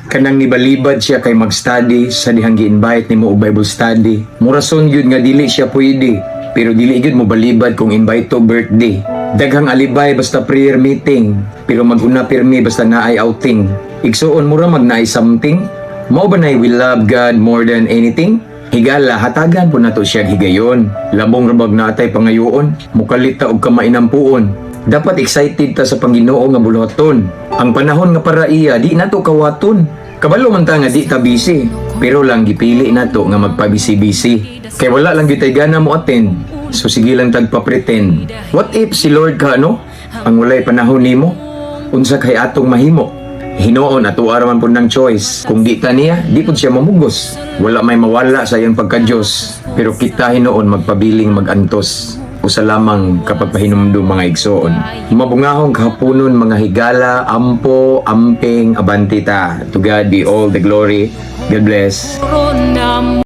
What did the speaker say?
Kanang nibalibad siya kay mag-study sa dihang gi-invite nimo og Bible study. Murason gyud nga dili siya pwede, pero dili gyud mo balibad kung invite to birthday. Daghang alibay basta prayer meeting, pero maguna pirmi basta naay outing. Igsuon, mura mag naay something. Mao ba nay we love God more than anything? Higala, hatagan po nato siya higayon. Labong rabag natay pangayoon, mukalit ta og kamainampuon. Dapat excited ta sa Panginoon nga buluhaton. Ang panahon nga para iya, di nato kawaton. Kabalo man ta nga di ta busy, pero lang gipili nato nga magpabisi-bisi. Kay wala lang gyud tay gana mo attend, so sige lang tag pa-pretend. What if si Lord ka ano? Ang walay panahon nimo? Unsa kay atong mahimo? Hinuon ato man pud ng choice. Kung di ta niya, di pud siya mamugos. Wala may mawala sa iyang pagka-Diyos. Pero kita hinuon magpabiling magantos. Usa lamang kapag pahinumdum, mga igsoon. Mabungahong kahaponon, mga higala, ampo, amping, abante ta. To God be all the glory. God bless. Corona.